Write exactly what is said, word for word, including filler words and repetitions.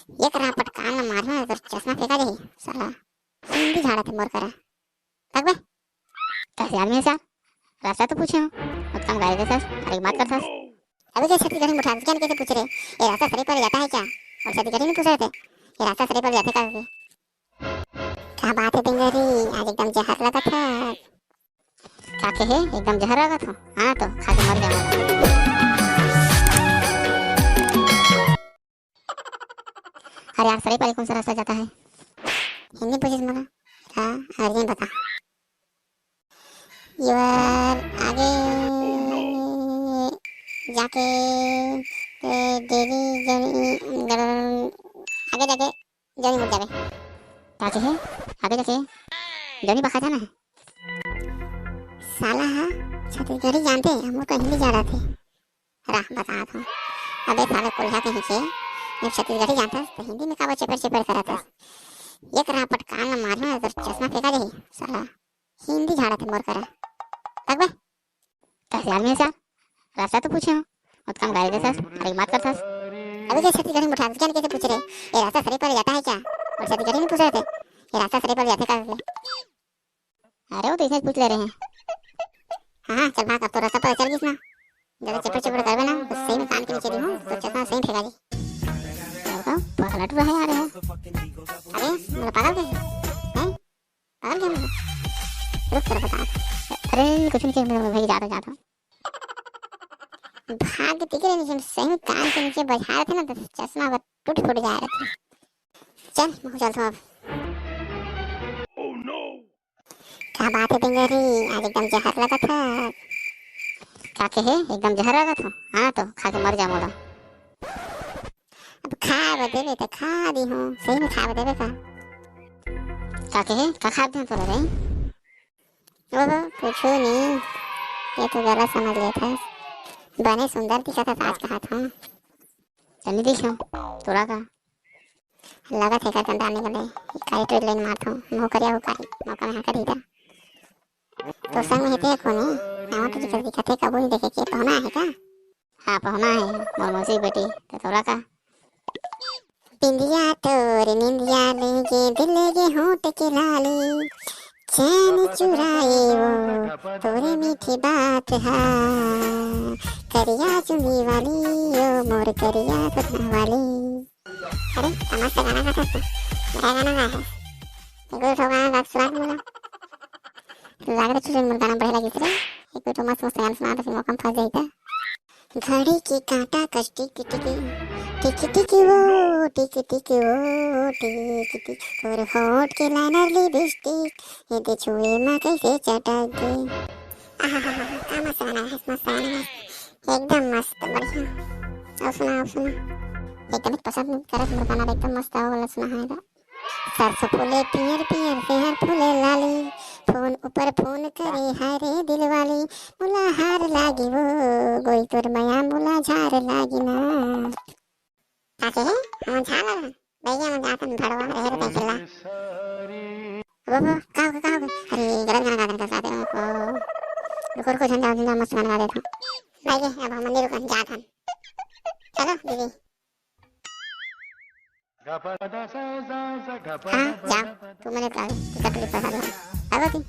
एक रापट कान ला मारहूं ना, तोर चश्मा फेंका जाही, साला। हिंदी झाड़त हे मोर करा। तक बे। कैसे आदमी है सर? रास्ता तो पूछे हो, बहुत कम गाली दे सर, अरे बात कर सर। अबे, क्या छत्तीसगढ़ी में उठा, क्या कैसे पूछ रहे? ये रास्ता सड़क पर जाता है क्या? और छत्तीसगढ़ी में पूछ रहे थे, ये रास्ता सड़क पर जाते का? क्या बात है बेंगरी, आज एकदम जहर लगत है। का कहे, एकदम जहर लगत हो? हाँ तो खा के मर जाओ। अरे यार, सड़क पर कौन सा रास्ता जाता है? हिंदी पूछिस मोला। हाँ, अंग्रेजी में बता। योर आगे जाके, ए, डेरी जनी, आगे जाके जनी मुड़ जाबे। का कहे? आगे जाके जनी बखा जाना है। साला हा छत्तीसगढ़ी जानथे, हमर को हिंदी जानथे। रह, बतात हूँ। अबे साले कोल्हा कहीं के, जब छत्तीसगढ़ी जानथस, तो हिंदी में काबर चेपर चेपर करत हस? एक रापट कान ला मारहूं ना, तोर चश्मा फेंका जाही, साला। हिंदी झाड़त हे मोर करा। तक बे। कैसे आदमी है सर? रास्ता तो पूछे हो, बहुत कम गाली दे सर, अरे बात कर सर। अबे, क्या छत्तीसगढ़ी में उठा, क्या कैसे पूछ रहे? ये रास्ता सड़क पर जाता है क्या? और छत्तीसगढ़ी में पूछ रहे थे, ये रास्ता सड़क पर जाते का? अरे, वो तो ऐसे ही पूछ ले रहे हैं। हाँ, हाँ, चल भाग, अब तो रास्ता पता चल गइस ना। ज्यादा चपड़ चपड़ करबे ना, तो सही में कान के नीचे दिहूं, तो चश्मा सही में फेंका जाही। बताओ, पगला टूरा है यार ये। अरे, मोला पागल कहे? हैं? पागल कहे मोला? रुक, तेरा बता। अरे, कुछ नहीं, मैं भाई जाता, जाता हूँ। भाग के तिकरे नीचे, सही में कान के नीचे बजा रहे थे ना, तो चश्मा वो टूट फूट जा रहे थे। चल, मैं चलता हूँ अब। का बात है बेंगरी, आज एकदम जहर लगत है। का कहे, एकदम जहर लगत हो? हाँ तो खा के मर जा मोला। अब खाए बर देबे त खा दिहूं, सही में खाए बर देबे का? का कहे, का खा दिहूं तोला रे? ओहो, कुछु नहीं, ये तो गलत समझ लेथस। बने सुंदर दिखत हस आज, कहत हूँ। चल नहीं दिखूं, तोला का? लगत हे का गंदा निकले, कारी टूरी लाइन मारथों, मुँह करिया हो कारी, मौका में हाका दीदा। तो संग में हेते कोने, नावा तो दिखत, दिखत हे, कबू नहीं देखे के, पहुना है का? हाँ, पहुना है, मोर मौसी बेटी, तो तोला का? बिंदिया तोर निंदिया ले गे, दिल ले गे होंठ के लाली, चैन चुराए वो तोरे मीठी बात हा, करिया चुंदी वाली, ओ मोर करिया सपना वाली। अरे, का मस्त गाना गाथस तू। बड़ा गाना गाए हस। एक दो ठो गाना गा के सुना दे मोला। लागत हे, मोर गाना बढ़िया लगिस रे। एक दो ठो मस्त मस्त गाना सुना दे, मौका में फंस जाही त। घड़ी के कांटा कस टिक टिक, टिक टिक वो, टिक टिक वो, टिक टिक। तोर होंठ के लाइनर लिपस्टिक, ये दे छुए मा कैसे चटक गे। आहा, का मस्त गाना है, मस्त गाना है। एकदम मस्त, बढ़िया। अउ सुना, अउ सुना। एकदम पसंद करत मोर गाना, एकदम मस्त, अउ वाला सुना है गा। सरसों फूले पियर पियर, सेहर फूले लाली, फोन ऊपर फोन करे, हाय रे दिल वाली, मोला हार लागी वो, गोई तोर मया मोला झार लागी ना। का कहे? हमन झार लागी? भैया, हमन जाथन भड़वा, रहे रे कहीं खेला। वो, वो, का होगे, का होगे? अरे, गलत गाना गा देन का साथे, ओ, रुको, रुको, झन जाओ, झन जाओ, मस्त गाना गा देथन। भाई गे, अब हमन नहीं रुकन, जाथन। चलो, दीदी। हाँ, जाओ, तू मने का, टिकट ले पढ़ा लो। अब अभी।